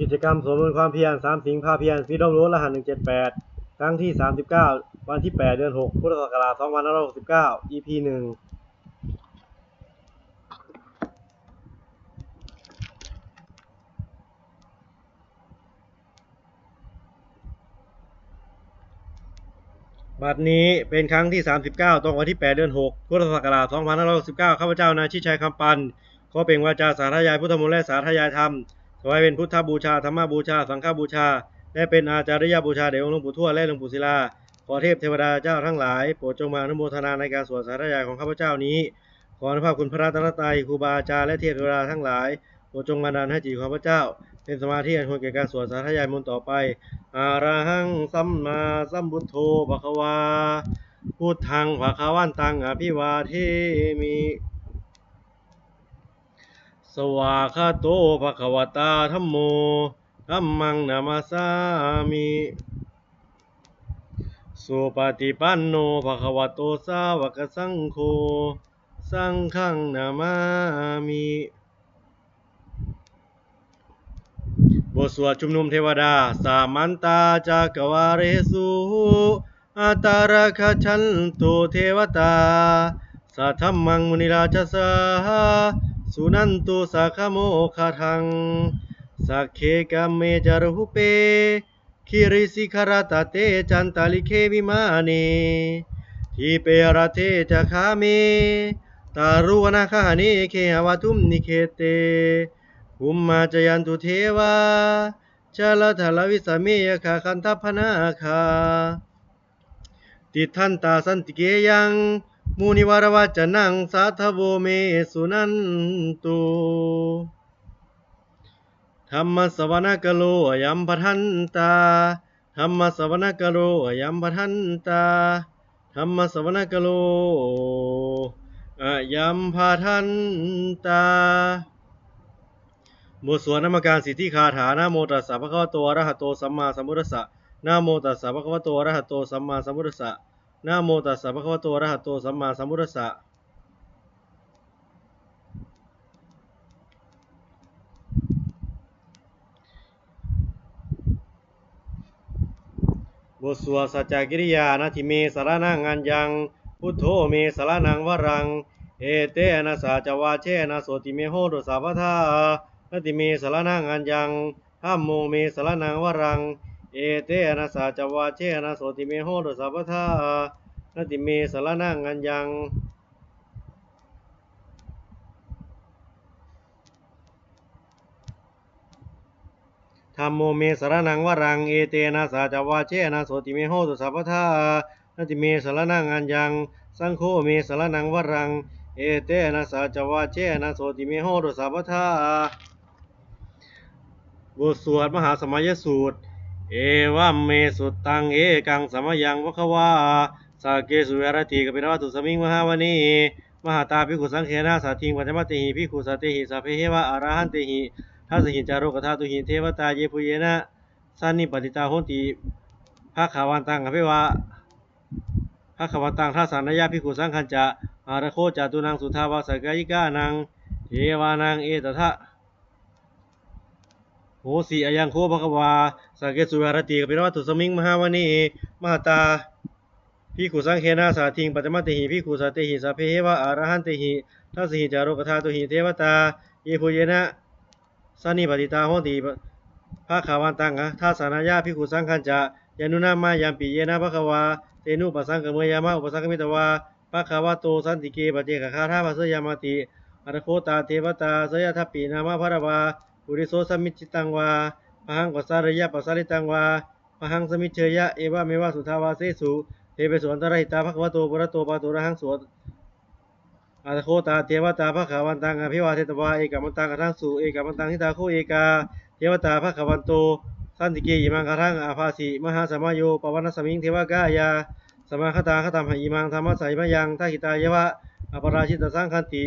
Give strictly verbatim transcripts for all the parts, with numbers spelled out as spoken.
กิจกรรมสวดมนต์ความเพียรสามสิงห์พาเพียร Freedom Road รหัส หนึ่งเจ็ดแปด ครั้งที่ สามสิบเก้า วันที่ แปด เดือน หก พุทธศักราช สองพันห้าร้อยหกสิบเก้า อี พี หนึ่ง บัดนี้เป็นครั้งที่ สามสิบเก้า ตรงวันที่ แปด เดือน หก พุทธศักราช สองพันห้าร้อยหกสิบเก้า ข้าพเจ้านายชิดชัย คำปัน ขอเปล่งวาจาสาธยายพุทธมนต์และสาธยายธรรม ถวายเป็นพุทธบูชา ธรรมบูชา สังฆบูชา และเป็นอาจาริยบูชาแด่องค์หลวงปู่ทวดและหลวงปู่ศิลา ขอเทพเทวดาเจ้าทั้งหลาย โปรดจงมาอนุโมทนาในการสวดสาธยายของข้าพเจ้านี้ ขออนุภาพคุณพระรัตนตรัย ครูบาอาจารย์ และเทพเทวดาทั้งหลาย โปรดจงบันดาลให้จิตของข้าพเจ้า เป็นสมาธิอันควรแก่การสวดสาธยายมนต์ต่อไป Arahaṃ sammāsambuddho bhagavā, buddhaṃ bhagavantaṃ abhivādemi. Svākkhāto bhagavatā dhammo, dhammaṃ namassāmi. Supaṭipanno bhagavato sāvakasaṅgho, saṅghaṃ namāmi. บทสวดชุมนุมเทวดา Samantā cakkavāḷesu, atrāgacchantu devatā, saddhammaṃ munirājassa, suṇantu saggamokkhadaṃ. Sagge kāme ca rūpe, girisikharataṭe cantalikkhe vimāne, dīpe raṭṭhe ca gāme, taruvanagahane gehavatthumhi khette, bhummā cāyantu devā, jalathalavisame yakkhagandhabbanāgā, tiṭṭhantā santike yaṃ munivaravacanaṃ sādhavo me suṇantu. Dhammassavanakālo ayambhadantā. Dhammassavanakālo ayambhadantā. Dhammassavanakālo ayambhadantā. บทสวดนมการสิทธิคาถา Namo tassa bhagavato arahato sammāsambuddhassa. Namo tassa bhagavato arahato sammāsambuddhassa. Namo tassa bhagavato arahato sammāsambuddhassa. บทสวดสัจจกิริยา Natthi me saraṇaṃ aññaṃ, buddho me saraṇaṃ varaṃ, etena saccavajjena sotthi me hotu sabbadā. Natthi me saraṇaṃ aññaṃ, dhammo me saraṇaṃ varaṃ, etena saccavajjena sotthi me hotu sabbadā. Natthi me saraṇaṃ aññaṃ, dhammo me saraṇaṃ varaṃ, etena saccavajjena sotthi me hotu sabbadā. Natthi me saraṇaṃ aññaṃ, saṅgho me saraṇaṃ varaṃ, etena saccavajjena sotthi me hotu sabbadā. บทสวดมหาสมัยสูตร Evaṃ me sutaṃ. Ekaṃ samayaṃ bhagavā sakkesu viharati kapilavatthusmiṃ mahāvane mahatā bhikkhusaṅghena saddhiṃ pañcamattehi bhikkhusatehi sabbeheva arahantehi. Dasahi ca lokadhātūhi devatā yebhuyyena sannipatitā honti bhagavantaṃ abhivā- bhagavantaṃ dassanāya bhikkhusaṅghañca. Atha kho catunnaṃ suddhāvāsakāyikānaṃ devānaṃ etadahosi: Ayaṃ kho bhagavā sakkesu viharati kapilavatthusmiṃ mahāvane mahatā bhikkhusaṅghena saddhiṃ pañcamattehi bhikkhusatehi sabbeheva arahantehi. Dasahi ca lokadhātūhi devatā yebhuyyena sannipatitā honti bhagavantaṃ dassanāya bhikkhusaṅghañca. Yannūna mayampi yena bhagavā tenupasaṅkameyyāma, upasaṅkamitvā bhagavato santike paccekagāthā bhāseyyāmāti. Atha kho tā devatā seyyathāpi nāma balavā puriso sammiñjitaṃ vā bāhaṃ pasāreyya, pasāritaṃ vā bāhaṃ sammiñjeyya, evameva suddhāvāsesu devesu antarahitā bhagavato purato pāturahaṃsu. Atha kho tā devatā bhagavantaṃ abhivādetvā ekamantaṃ aṭṭhaṃsu. Ekamantaṃ ṭhitā kho ekā devatā bhagavato santike imaṃ gāthaṃ abhāsi: Mahāsamayo pavanasmiṃ, devakāyā samāgatā, āgatamha imaṃ dhammasamayaṃ, dakkhitāyeva aparājitasaṅghanti.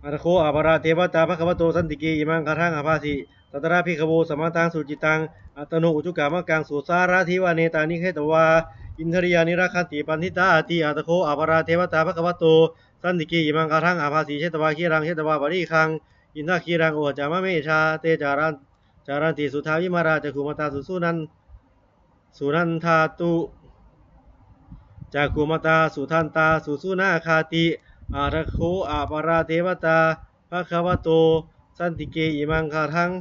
Atha kho aparā devatā bhagavato santike imaṃ gāthaṃ abhāsi: Tatra bhikkhavo samādahaṃsu cittaṃ attano ujukamakaṃsu, sārathīva nettāni gahetvā indriyāni rakkhanti paṇḍitāti. Atha kho aparā devatā bhagavato santike imaṃ gāthaṃ abhāsi: Chetvā khīlaṃ chetvā palighaṃ indakhīlaṃ ohaccamanejā, te caran- caranti suddhā vimalā cakkhumatā susunan- sunandātu cakkhumatā sudantā susunāgāti. Atha kho aparā devatā bhagavato santike imaṃ gāthaṃ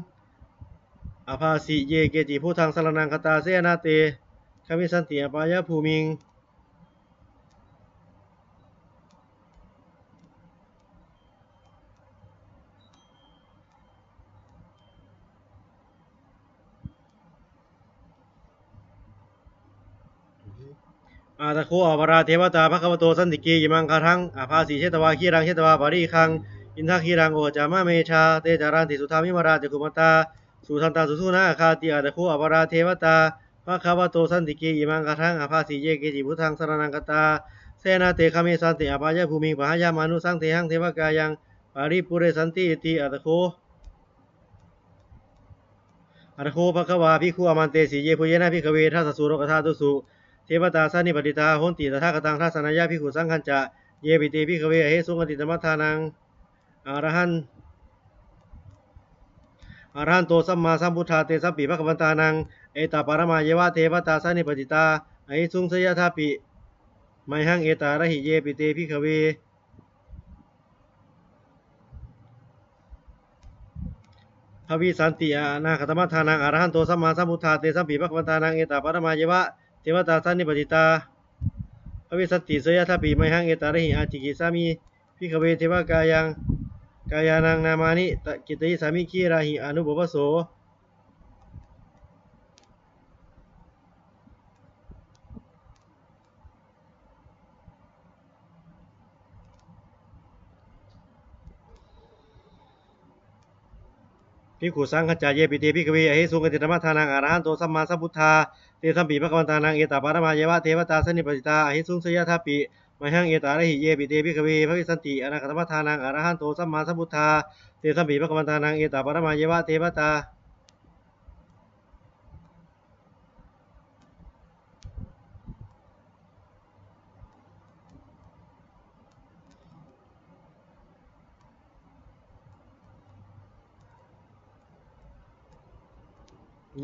abhāsi: Ye keci buddhaṃ saraṇaṃ gatāse, na te gamissanti apāyabhūmiṃ. Atha kho aparā devatā bhagavato santike imaṃ gāthaṃ abhāsi: Chetvā khīlaṃ chetvā palighaṃ indakhīlaṃ ohaccamanejā, te caranti suddhā vimalā cakkhumatā sudantā susunāgāti. Atha kho aparā devatā bhagavato santike imaṃ gāthaṃ abhāsi: Ye keci buddhaṃ saraṇaṃ gatāse, na te gamissanti apāyabhūmiṃ. Pahāya mānusaṃ dehaṃ devakāyaṃ paripūressantīti. Atha kho Atha kho bhagavā bhikkhū āmantesi: Yebhuyyena bhikkhave dasasu lokadhātūsu devatā sannipatitā honti tathāgataṃ dassanāya bhikkhusaṅghañca. Yepi te bhikkhave ahesuṃ atītamaddhānaṃ arahan- arahanto sammāsambuddhā, tesampi bhagavantānaṃ etaparamāyeva devatā sannipatitā ahesuṃ, seyyathāpi mayhaṃ etarahi. Yepi te bhikkhave bhavissanti anāgatamaddhānaṃ arahanto sammāsambuddhā, tesampi bhagavantānaṃ etaparamāyeva devatā sannipatitā bhavissanti, seyyathāpi mayhaṃ etarahi. Ācikkhissāmi bhikkhave devakāyaṃ kāyānaṃ nāmāni, ta- kittayissāmi girāhi anupubbaso. Bhikkhusaṅghañca. Yepi te bhikkhave ahesuṃ atītamaddhānaṃ arahanto sammāsambuddhā, tesampi bhagavantānaṃ etaparamāyeva devatā sannipatitā ahesuṃ, seyyathāpi mayhaṃ etarahi. Yepi te bhikkhave bhavissanti anāgatamaddhānaṃ arahanto sammāsambuddhā, tesampi bhagavantānaṃ etaparamāyeva devatā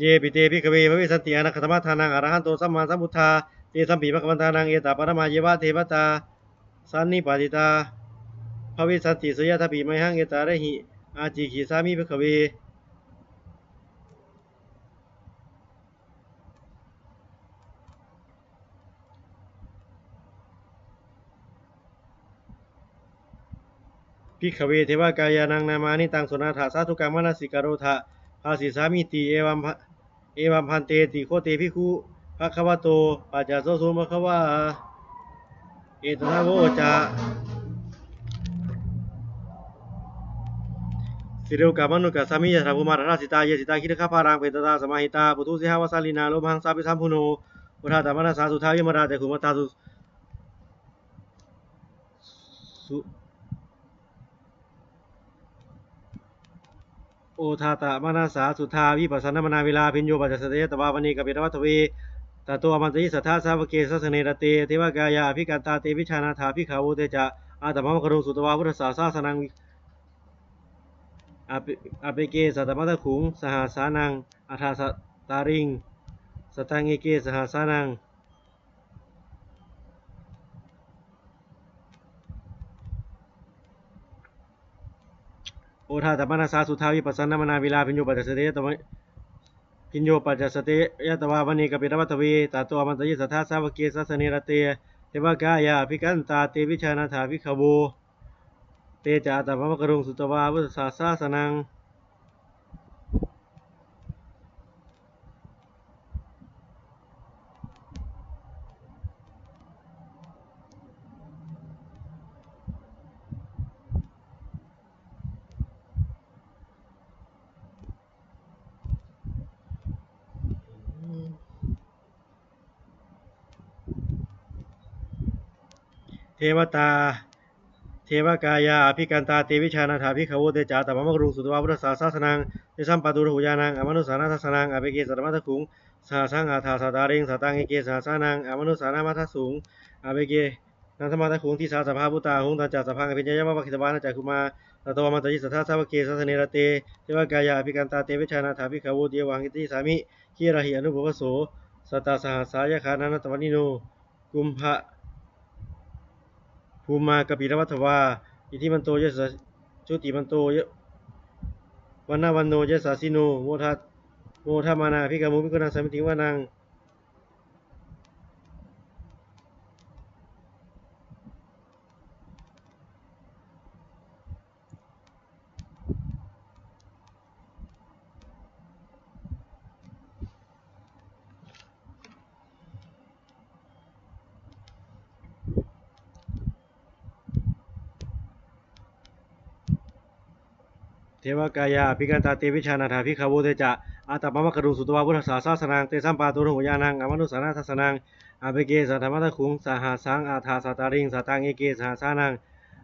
Yepi te bhikkhave bhavissanti anāgatamaddhānaṃ arahanto sammāsambuddhā, tesampi bhagavantānaṃ etaparamāyeva devatā sannipatitā bhavissanti, seyyathāpi mayhaṃ etarahi. Ācikkhissāmi bhikkhave bhikkhave devakāyānaṃ nāmāni, taṃ suṇātha sādhukaṃ manasikarotha bhāsissāmīti. Evaṃ bha- evaṃ bhanteti kho te bhikkhū bhagavato paccassosuṃ. Bhagavā etadavoca: Silokamanukassāmi, yattha bhummā tadassitā; ye sitā girigabbharaṃ, pahitattā samāhitā. Puthū sīhāva sallīnā, lomahaṃsābhisambhuno; odātamanasā suddhā, vimalā cakkhumatā su- su- odātamanasā suddhā, vippasannamanāvilā. Bhiyyo pañcasate ñatvā, vane kāpilavatthave; tato āmantayi satthā, sāvake sāsane rate. Devakāyā abhikkantā, te vijānātha bhikkhavo; te ca ātappamakaruṃ, sutvā buddhassa sāsanaṃ. Appe- appeke satamaddakkhuṃ, sahassānaṃ atha sattariṃ; sataṃ eke sahassānaṃ. Odātamanasā suddhā, vippasannamanāvilā. Bhiyyo pañcasate ñatvā- bhiyyo pañcasate ñatvā, vane kāpilavatthave; tato āmantayi satthā, sāvake sāsane rate. Devakāyā abhikkantā, te vijānātha bhikkhavo; te ca ātappamakaruṃ, sutvā buddhassa sāsanaṃ. Devatā devakāyā abhikkantā, te vijānātha bhikkhavo; te ca ātappamakaruṃ, sutvā buddhassa sāsanaṃ. tesampāturahu ñāṇaṃ amanussāna dassanaṃ. Appeke satamaddakkhuṃ sahassaṃ atha sattariṃ sataṃ eke sahassānaṃ amanussānamaddasuṃ. Appekenantamaddakkhuṃ disā sabbā phuṭā ahuṃ tañca sabbaṃ abhiññāya vavakkhitvāna cakkhumā. Tato āmantayi satthā sāvake sāsane rate devakāyā abhikkantā te vijānātha bhikkhavo. Ye vohaṃ kittayissāmi girāhi anupubbaso. Sattasahassā yakkhā nānattavaṇṇino kumbha bhumā kāpilavatthavā iddhimanto jutimanto vaṇṇavanto yasassino modamānā abhikkāmuṃ bhikkhūnaṃ samitiṃ vanaṃ. Devakāyā abhikkantā te vijānātha bhikkhavo. Te ca ātappamakaruṃ sutvā buddhassa sāsanaṃ tesampāturahu ñāṇaṃ amanussāna dassanaṃ. Appeke satamaddakkhuṃ sahassaṃ atha sattariṃ sataṃ eke sahassānaṃ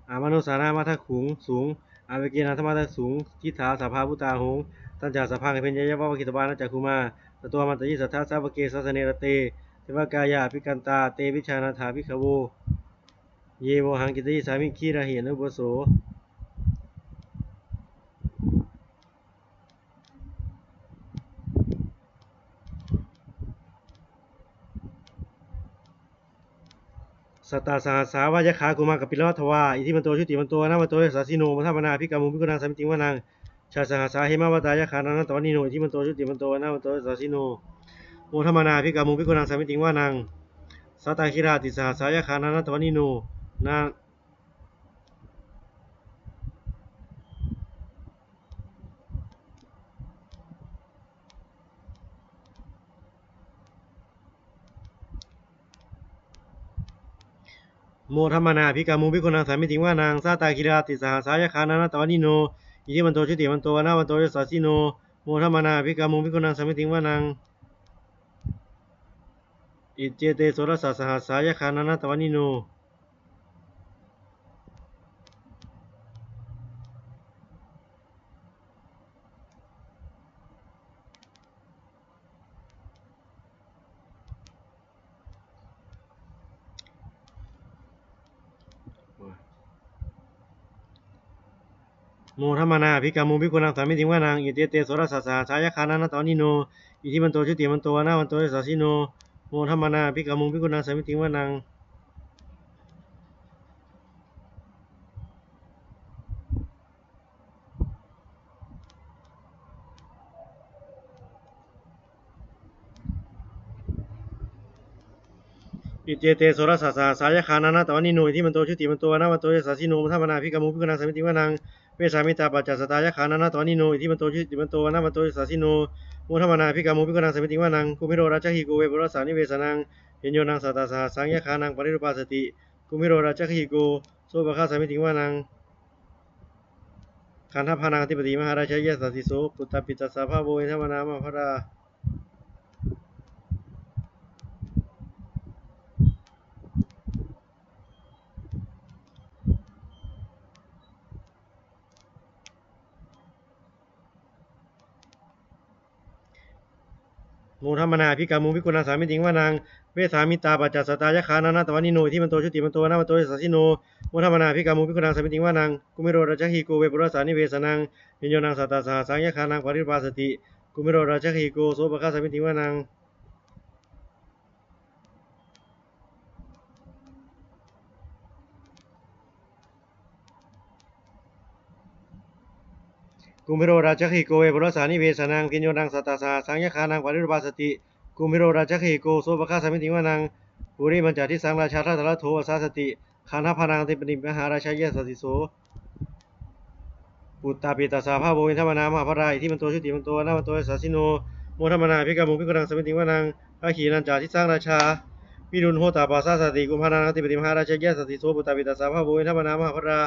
amanussānamaddasuṃ. Appekenantamaddakkhuṃ disā sabbā phuṭā ahuṃ tañca sabbaṃ abhiññāya vavakkhitvāna cakkhumā. Tato āmantayi satthā sāvake sāsane rate devakāyā abhikkantā te vijānātha bhikkhavo. Ye vohaṃ kittayissāmi girāhi anupubbaso. Sattasahassā va yakkhā bhumā kāpilavatthavā iddhimanto jutimanto vaṇṇavanto yasassino modamānā abhikkāmuṃ bhikkhūnaṃ samitiṃ vanaṃ. Chasahassā hemavatā yakkhā nānattavaṇṇino iddhimanto jutimanto vaṇṇavanto yasassino modamānā abhikkāmuṃ bhikkhūnaṃ samitiṃ vanaṃ. Sātāgirā tisahassā yakkhā nānattavaṇṇino na modamānā abhikkāmuṃ bhikkhūnaṃ samitiṃ vanaṃ. Sātāgirā tisahassā yakkhā nānattavaṇṇino iddhimanto jutimanto vaṇṇavanto yasassino modamānā abhikkāmuṃ bhikkhūnaṃ samitiṃ vanaṃ. Iccete soḷasasahassā yakkhā nānattavaṇṇino. Modamānā abhikkāmuṃ bhikkhūnaṃ samitiṃ vanaṃ. Iccete soḷasasahassā yakkhā nānattavaṇṇino iddhimanto jutimanto vaṇṇavanto yasassino modamānā abhikkāmuṃ bhikkhūnaṃ samitiṃ vanaṃ. Iccete soḷasasahassā yakkhā nānattavaṇṇino iddhimanto jutimanto vaṇṇavanto yasassino modamānā abhikkāmuṃ bhikkhūnaṃ samitiṃ vanaṃ. Vessāmittā pañcasatā yakkhā nānattavaṇṇino iddhimanto jutimanto vaṇṇavanto yasassino modamānā abhikkāmuṃ bhikkhūnaṃ samitiṃ vanaṃ. Kumbhīro rājagahiko vepullassa nivesanaṃ bhiyyo naṃ satasahassaṃ yakkhānaṃ parituṭṭhāsati. Kumbhīro rājagahiko sopāga samitiṃ vanaṃ. Gandhabbānaṃ ādhipati mahārājā yasassi so. Puttāpi tassa bahavo indanāmā mahabbalā. Modamānā abhikkāmuṃ bhikkhūnaṃ samitiṃ vanaṃ. Vessāmittā pañcasatā yakkhā nānattavaṇṇino iddhimanto jutimanto vaṇṇavanto yasassino modamānā abhikkāmuṃ bhikkhūnaṃ samitiṃ vanaṃ. Kumbhīro rājagahiko vepullassa nivesanaṃ bhiyyo naṃ satasahassaṃ yakkhānaṃ parituṭṭhāsati. Kumbhīro rājagahiko sopāga samitiṃ vanaṃ. Kumbhīro rājagahiko vepullassa nivesanaṃ bhiyyo naṃ satasahassaṃ yakkhānaṃ parituṭṭhāsati. Kumbhīro rājagahiko sopāga samitiṃ vanaṃ. Purimañca disaṃ rājā dhataraṭṭho pasāsati. Gandhabbānaṃ ādhipati mahārājā yasassi so. Puttāpi tassa bahavo indanāmā mahabbalā iddhimanto jutimanto vaṇṇavanto yasassino modamānā abhikkāmuṃ bhikkhūnaṃ samitiṃ vanaṃ. Dakkhiṇañca disaṃ rājā virūḷho taṃ pasāsati. Kumbhaṇḍānaṃ ādhipati mahārājā yasassi so. Puttāpi tassa bahavo indanāmā mahabbalā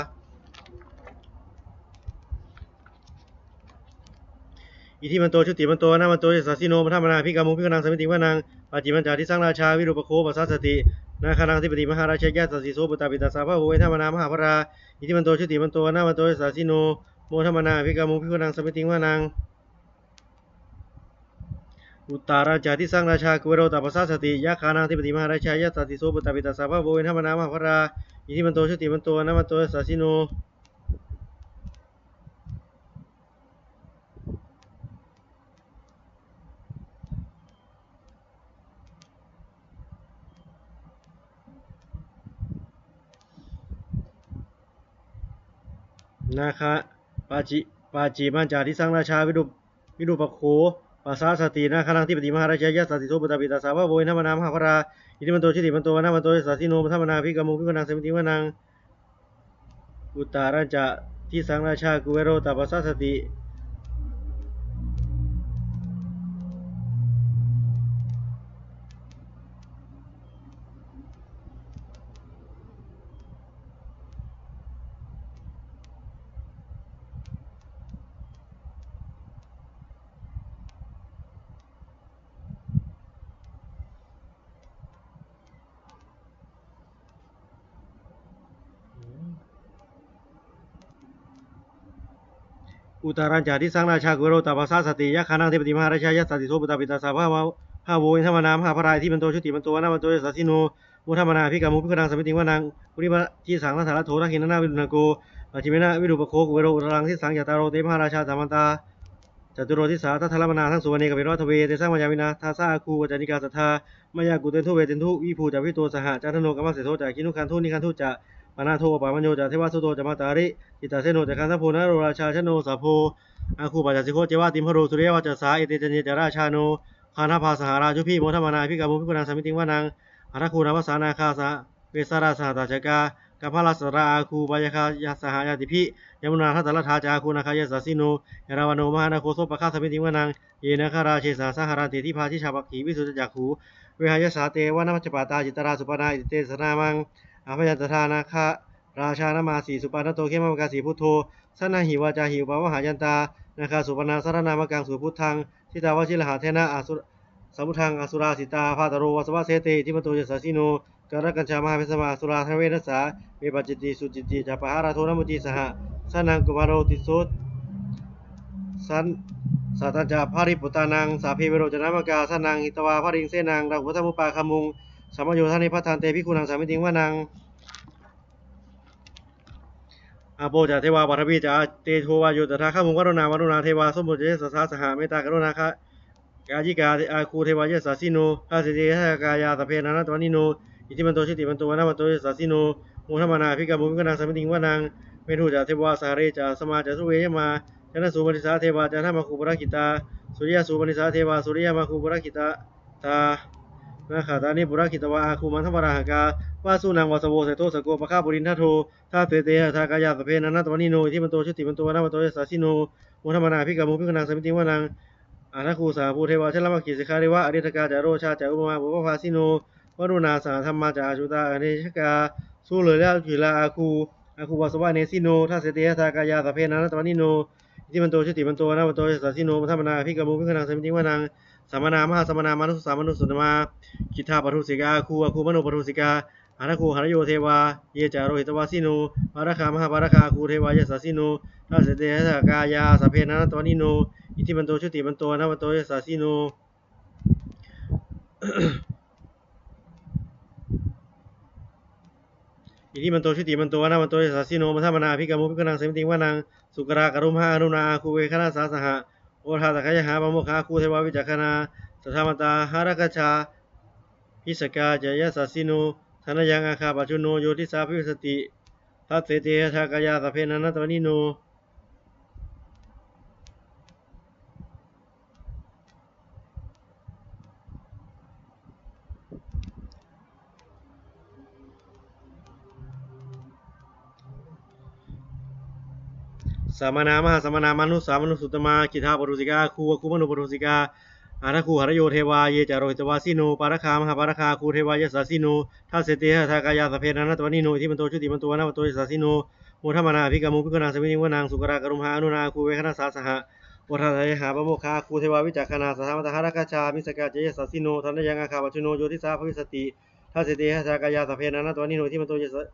iddhimanto jutimanto vaṇṇavanto yasassino modamānā abhikkāmuṃ bhikkhūnaṃ samitiṃ vanaṃ. Pacchimañca disaṃ rājā virūpakkho pasāsati. Nāgānaṃ ādhipati mahārājā yasassi so. Puttāpi tassa bahavo indanāmā mahabbalā iddhimanto jutimanto vaṇṇavanto yasassino modamānā abhikkāmuṃ bhikkhūnaṃ samitiṃ vanaṃ. Uttarañca disaṃ rājā Kuvero tappasāsati, yakkhānaṃ adhipati mahārājā yasassi so. Puttāpi tassa bahavo indanāmā mahabbalā, iddhimanto jutimanto vaṇṇavanto yasassino. Nāga pacchi pacchimañca disaṃ rājā Viru Virūpakkho pasāsati, nāgānaṃ adhipati mahārājā yasassi so. Puttāpi tassa bahavo indanāmā mahabbalā, iddhimanto jutimanto vaṇṇavanto yasassino. Modamānā abhikkāmuṃ bhikkhūnaṃ samitiṃ vanaṃ. Uttarañca disaṃ rājā Kuvero tappasāsati. Uttarañca disaṃ rājā Kuvero tappasāsati, yakkhānaṃ adhipati mahārājā yasassi so. Puttāpi tassa bahavo indanāmā mahabbalā, iddhimanto jutimanto vaṇṇavanto yasassino. Modamānā abhikkāmuṃ bhikkhūnaṃ samitiṃ vanaṃ. Purimaṃ disaṃ Dhataraṭṭho, dakkhiṇena Virūḷhako, pacchimena Virūpakkho, Kuvero uttaraṃ disaṃ. Cattāro te mahārājā samantā caturo disā, daddallamānā aṭṭhaṃsu vane kāpilavatthave. Tesaṃ māyāvīnaṃ dāsā āgū vañcanikā saṭhā, māyā kuṭeṇḍu veṭeṇḍu viṭū ca viṭuṭo saha, candano kāmaseṭṭho ca kinnughaṇḍu nighaṇḍu ca, panādo opamañño ca devasūto ca mātali, cittaseno ca gandhabbo naḷorājā janosabho, āgū pañcasikho ceva timbarū suriyavacchasā. Ete caññe ca rājāno gandhabbā saha rājubhi, modamānā abhikkāmuṃ bhikkhūnaṃ samitiṃ vanaṃ. Athāgū nābhasā nāgā vesālā sahatacchakā, kambalassatarā āgū pāyāgā saha ñātibhi, yāmunā dhataraṭṭhā ca āgū nāgā yasassino. Erāvaṇo mahānāgo sopāga samitiṃ vanaṃ. Ye nāgarāje sahasā haranti dibbā dijā pakkhi visuddhacakkhū, vehāyasā te vanamajjhapattā citrā supaṇṇā iti tesa nāmaṃ. Abhayantadā nāgarājānamāsi, supaṇṇato khemamakāsi buddho. Saṇhāhi vācāhi upavhayantā nāgā supaṇṇā saraṇamakaṃsu buddhaṃ. Jitā vajirahatthena asu samuddaṃ asurā sitā, bhātaro vāsavassete iddhimanto yasassino. Kālakañjā mahābhismā asurā dānaveghasā, vepacitti sucitti ca pahārādo namucī saha. Sanaṅkumāro tisso san satañca baliputtānaṃ, sabbe verocanāmakā sannayhitvā baliṃ senaṃ, rāhubhaddamupāgamuṃ samayodāni bhaddante bhikkhūnaṃ samitiṃ vanaṃ. Āpo ca devā paṭhavī ca tejo vāyo tadāgamuṃ, varuṇā vāruṇā devā somo ca yasasā saha, mettākaruṇākāyikā āgū devā yasassino. Dasete dasadhā kāyā sabbe nānattavaṇṇino, iddhimanto jutimanto vaṇṇavanto yasassino. Modamānā abhikkāmuṃ bhikkhūnaṃ samitiṃ vanaṃ. Veṇḍū ca devā sahalī ca somā ca duve yamā, candassūpanisā devā candamāgū purakkhitā, suriyassūpanisā devā suriyamāgū purakkhitā. Tā nakkhattāni purakkhitvā āgū mandavalāhakā, vasūnaṃ vāsavo seṭṭho sakkopāga purindado. Dasete dasadhā kāyā sabbe nānattavaṇṇino, iddhimanto jutimanto vaṇṇavanto yasassino. Modamānā abhikkāmuṃ bhikkhūnaṃ samitiṃ vanaṃ. Athāgū sahabhū devā jalamaggisikhāriva, ariṭṭhakā ca rojā ca ummāpupphanibhāsino, varuṇā sahadhammā ca accutā anejakā, sūleyyarucirā āgū āgū vāsavanesino. Dasete dasadhā kāyā sabbe nānattavaṇṇino, iddhimanto jutimanto vaṇṇavanto yasassino. Modamānā abhikkāmuṃ bhikkhūnaṃ samitiṃ vanaṃ. Samānā mahāsamānā mānusā mānusuttamā, khiḍḍāpadūsikā āgū āgū manopadūsikā, athāgū harayo devā ye ca lohitavāsino, pāragā mahāpāragā āgū devā yasassino. Dasete dasadhā kāyā sabbe nānattavaṇṇino, iddhimanto jutimanto vaṇṇavanto yasassino. Iddhimanto jutimanto vaṇṇavanto yasassino, modamānā abhikkāmuṃ bhikkhūnaṃ samitiṃ vanaṃ. Sukkā karumhā aruṇā āgū veghanasā saha, odātagayhā pāmokkhā āgū devā vicakkhaṇā, sadāmattā hāragajā missakā ca yasassino, thanayaṃ āgā pajjunno yo disā abhivassati. Dasete dasadhā kāyā sabbe nānattavaṇṇino, samānā mahāsamānā mānusā mānusuttamā, khiḍḍāpadūsikā āgū āgū manopadūsikā, athāgū harayo devā ye ca lohitavāsino, pāragā mahāpāragā āgū devā yasassino. Dasete dasadhā kāyā sabbe nānattavaṇṇino, iddhimanto jutimanto vaṇṇavanto yasassino, modamānā abhikkāmuṃ bhikkhūnaṃ samitiṃ vanaṃ. Sukkā karumhā aruṇā āgū veghanasā saha, odātagayhā pāmokkhā āgū devā vicakkhaṇā, sadāmattā hāragajā missakā ca yasassino, thanayaṃ āgā pajjunno yo disā abhivassati. Dasete dasadhā kāyā sabbe nānattavaṇṇino, iddhimanto yasa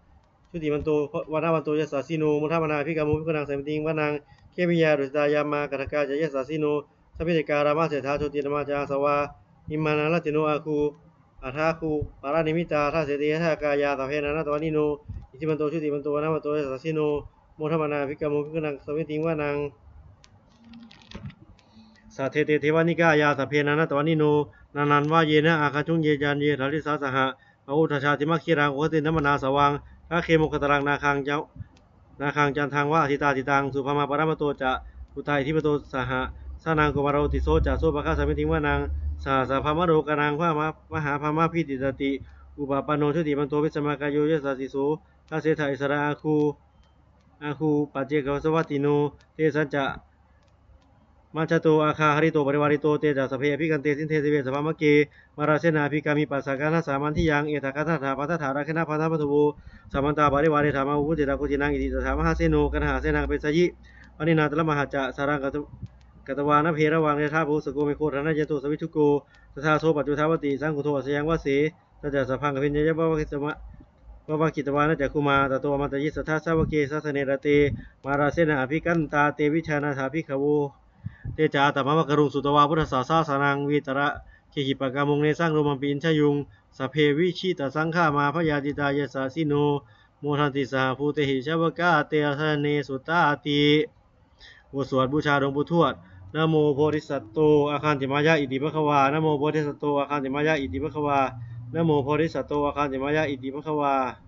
jutimanto vaṇṇavanto yasassino, modamānā abhikkāmuṃ bhikkhūnaṃ samitiṃ vanaṃ. Khemiyā tusitā yāmā kaṭṭhakā ca yasassino, sabbe dekā rāmaseṭṭhā jotināmā ca āsavā, nimmānaratino āguṃ, athāguṃ paranimmitā. Dasete dasadhā kāyā sabbe nānattavaṇṇino, iddhimanto jutimanto vaṇṇavanto yasassino, modamānā abhikkāmuṃ bhikkhūnaṃ samitiṃ vanaṃ. Saṭṭhete devanikāyā sabbe nānattavaṇṇino, nānattavaṇṇena āgañchuṃ ye caññe sadisā saha. Pavutthajātimakkhīlaṃ oghatiṇṇamanāsavaṃ, dakkhemoghataraṃ nāgaṃ ca, nāgaṃ candaṃva asitātitaṃ. Subrahmā paramatto ca puttā iddhimato saha, sanaṅkumāro tisso ca sopāga samitiṃ vanaṃ. Sahassabrahmalokānaṃ mahābrahmābhitiṭṭhati, upapanno jutimanto bhismākāyo yasassi so. Dasettha issarā āguṃ, āguṃ paccekavasavattino, tesañca majjhato āga hārito parivārito. Te ca sabbe abhikkante sinde deve sabrahmake, mārasenā abhikkāmi passa kaṇhassa mandiyaṃ. Etha gaṇhatha bandhatha rāgena bandhamatthu vo, samantā parivāretha mā vo muñcittha koci naṃ. Iti tattha mahāseno kaṇhasenaṃ apesayi, pāṇinā talamāhacca saraṃ katvāna bheravaṃ. Yathā pāvussako megho thanayanto savijjuko, tadā so paccudāvatti saṅkuddho asayaṃvase. Tañca sabbaṃ abhiññāya vavakkhitvāna cakkhumā, tato āmantayi satthā sāvake sāsane rate, mārasenā abhikkantā te vijānātha bhikkhavo. Te ca ātappamakaruṃ sutvā buddhassa sāsanaṃ, vītarāgehi pakkāmuṃ nesaṃ lomampi iñjayuṃ. Sabbe vijitasaṅgāmā bhayātītā yasassino, modanti saha bhūtehi sāvakā te janesutāti. บทสวดบูชาหลวงปู่ทวด Namo bodhisatto āgantimāya iti bhagavā. Namo bodhisatto āgantimāya iti bhagavā. Namo bodhisatto āgantimāya iti bhagavā.